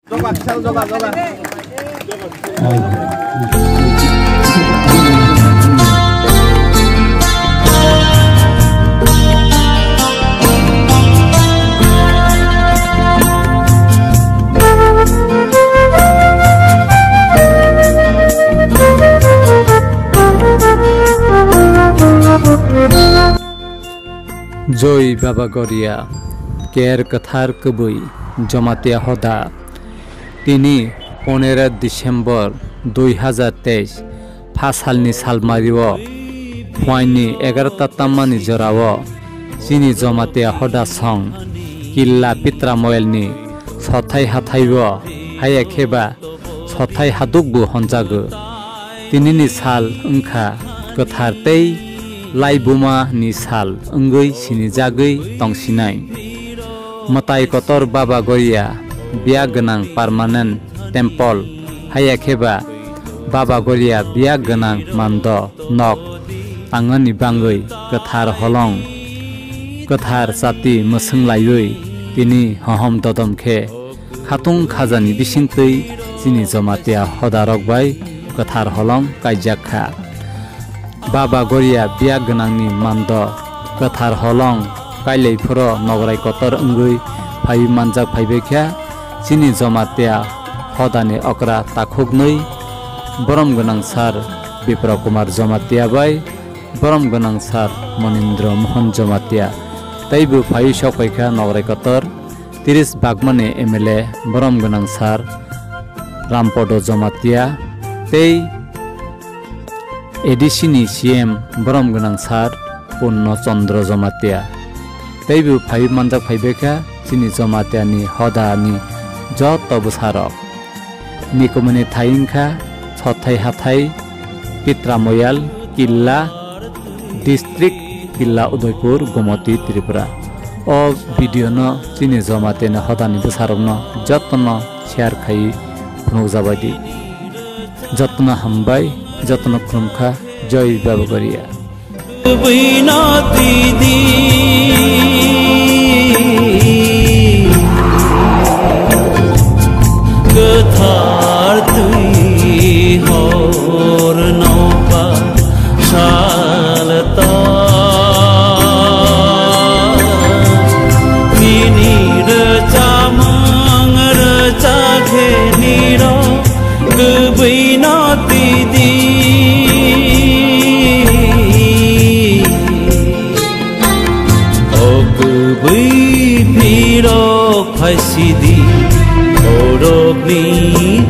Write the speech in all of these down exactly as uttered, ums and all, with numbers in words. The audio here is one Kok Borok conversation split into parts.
Joi Baba Goria, Ker Kwthar Kwbwi, Jamatia Hoda. Tini ponero December dui hazar teis, pha salni salmario, phuaini egarota tammani jorao, chini Jamatia Hoda song, Killa Pitra Moyalni sothai hathaio, haya kheba sothai hadukbo honjago. Tinini sal wngkha kwthar tei laibuma ni sal wngwi sinijagwi tongsinai. Mwtai kotor Baba Goria biya gwnang permanent temple, haya kheba Baba Goria biya gwnang mando nok tangani bangwi kwthar holong, kwthar chati mwswng laiwi tini hohom dodom khe khatung khajani bisingtwi chini Jamatia hodarok bai kwthar holong kaijak kha. Baba Goria biya gwnangni mando kwthar holong kailai phuro nograi kotor wngwi phaiwi manjak phaibai kha. Chini Jamatia hodani okra takhuknwi borom gwnang sir Bipra Kumar Jamatia bai borom gwnang sir Monindra Mohan Jamatia teibo phaiwi sok phai kha nograi kotor. Tiris Bagmani M L A borom gwnang sir Rampodo Jamatia tei A D C ni C M borom gwnang sir Purno Chandra Jamatia teibo phaiwi manjak phaibai kha chini Jamatia ni hoda ni joto bwsarok. Nikomani thai wngkha Sothai Hathai, Pitra Moyal, Killa, District Killa Udaipur, Gomoti, Tripura. O video no chini Jamatia ni hodani bwsarokno jotono share khai phunukjabaidi. Jotono hambai, jotono khulumkha, Joi Baba Goria. Bwino tidi kwthar twi hor noba salta nini rwchapmung rwchakhe nirok kwbwino tidi. O kwbwi phirok phaisidi, borokni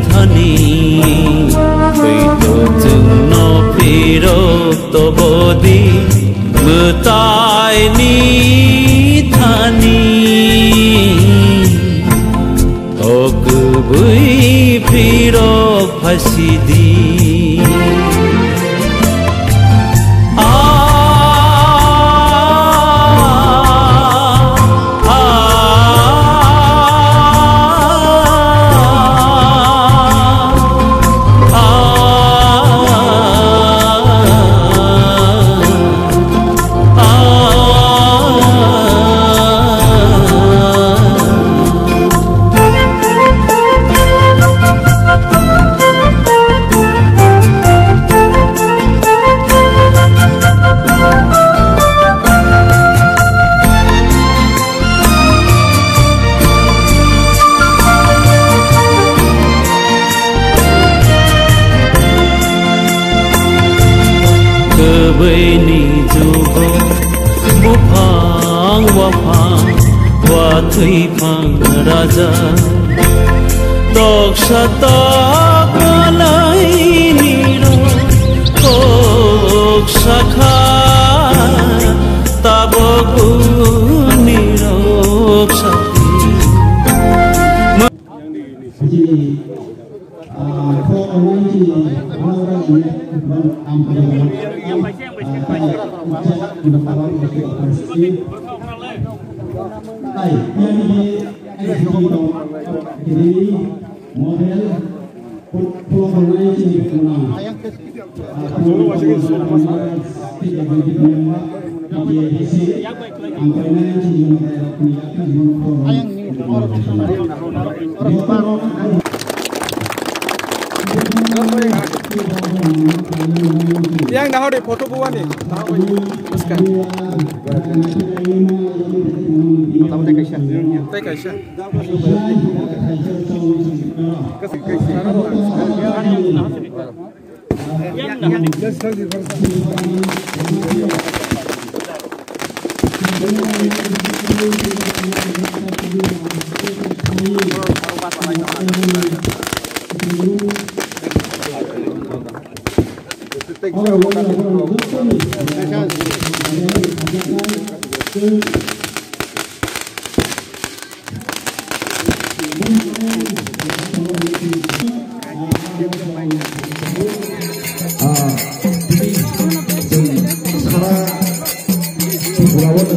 thani. Twi to chwngno phirok tobodi, mwtaini thani. O kwbwi phirok phaisidi. Kwbwini jugo buphang waphang watwi phang raja. Toksa tok malaini rok toksa kha, tabok buni rok sati. Chini, ah, kho wngnai chini, ah, tai, yani, model, kho wngnai chini, ah, kho wngnai chini, ang wngnai chini, model, Yang nahori photo buani. Tei kaisa. Ah, tini chwng sara Tripura-o no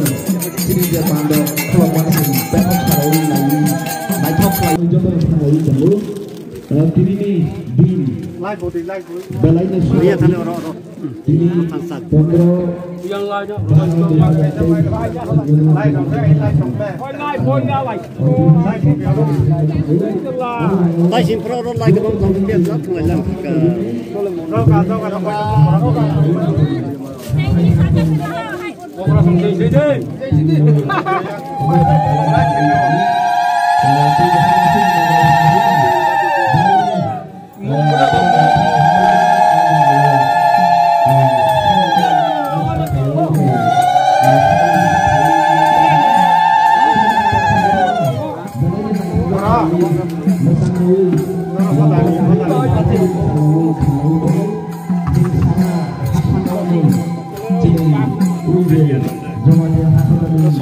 chini je bando khulokmani chwng bebak sara wi naiwi naithok khlaiwi joto no khna wi tongo. Ah, tini ni din belai no sujak. Tini pondro Taisin pro ro lai gabang tong ke sa thung lai lang ka.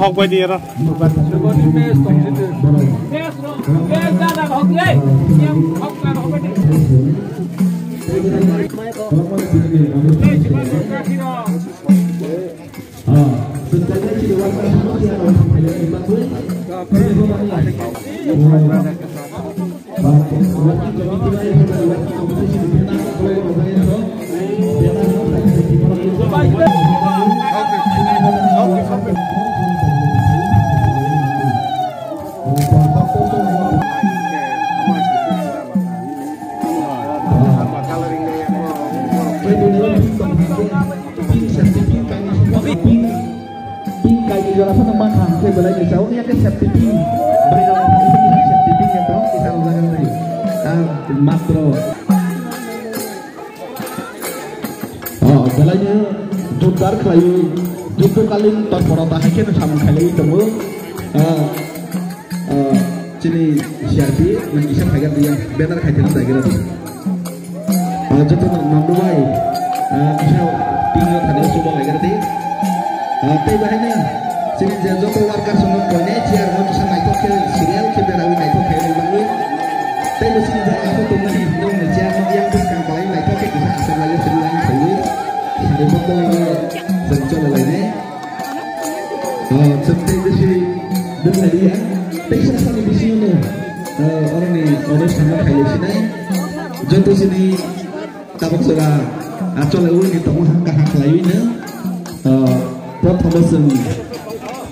Sok bai di ero. Pink kaini jora phano mankha, hwnkhe belai ni chao, ya khe safety pink. Bwrwi rok ni safety pink ya tong, kisa rok jaga ri. Ah, matro. Oh, belai ni jotdar khlaiwi, jotto kalin torpora ta hai khe samung khlaiwi tongo. Ah, ah, chini C R P, nang kisa phaiga dia, banner khai thana daigra di. Ah, joto no nangno bai, ah, kisa ping yo thani subo laigra di. Ah, tei bahai no chini je joto workers no koine chair no kisa naithok khe serial khe berawi naithok khe rwmani. Tei bo chini je abo tongnai no ni chair no yang bwskang kalai naithok khe kisa asam lai seri lai khaiwi. Sari bokol no chwng cholo lainai. Ah, chwng tei bisi dwng lai ya. Tei sa sani bisi no, ah, oroni oroni sama khailai sinai. Joto chini Tabuk jora achole ui ni tongo hang kaham khlaiwi no, ah, prothomo chwng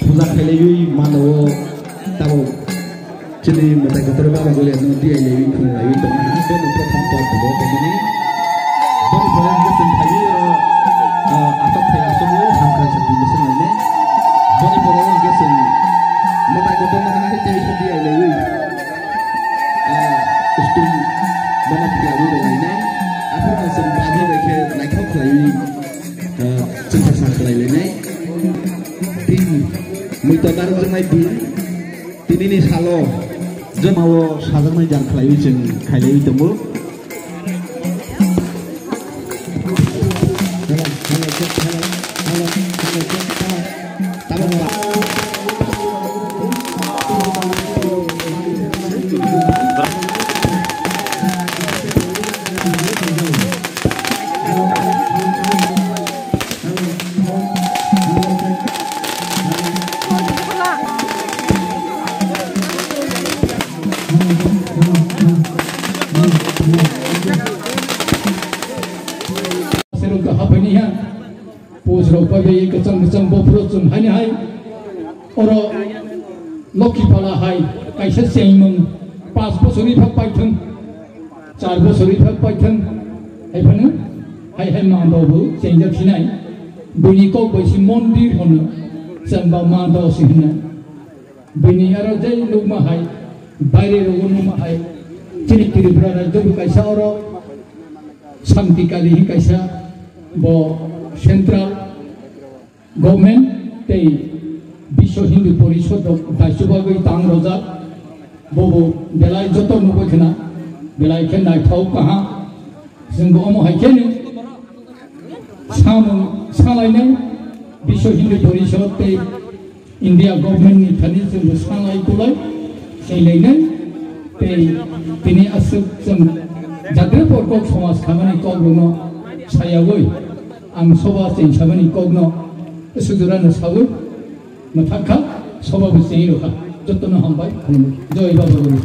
puja khailaiwi mano o tabuk chini mwtai kotor baba gole no diya lewi khung laiwi tongo ha, bono prothom tor tongo tongmani. Boni pore hwnkhe chwng khailwi oro, ah, asok thai asok ui hamkrai sa twi bwswk lainai. Boni pore hwnkhe chwng mwtai kotor no ha hai tei diya lewi. Ah, kustum bono phiyawi rwlainai. Aphano chwng bajwi bai khe naithok khlaiwi, ah, chwngsa sa khlailainai. Tini muitor narwkjaknai din, tinini salo jomao sajaknai jang khlaiwi chwng khailaiwi tongo. Seruk ka hapai ni ha. Post rok pai bai kwchang kwchang bophuru chum haini hai. Oro Lokhi Pala hai. Kaisa chengmung pas bosorni phak paithwng, char bosorni phak paithwng, hai phano hai hai mando bo chengjak sinai. Buini kok bai si mondir hono, chwng ba mando si hwnna. Buini aro jai nukma hai, baire rogo nukma hai, chini Tripura rajyo bo kaisa oro Santi Kali hi kaisa bo central government tei Biswa Hindu Porishod rok daichubagwi tang rojak. Bobo belai joto nugwi khna, belai khe naithok kaham. Chwng bo omo hai kheno samung salainai Biswa Hindu Porishod tei India government ni thani chwng bo salai kulai sailainai tei tini aswk chwng jatre porkok somaj khamani kok rwno sayagwi ang soba chengsamani kokno sujurano sawi. Mwthakha, soba bo chengwi rwkha. Jotono hambai, khulumwi. Jai Baba Guru.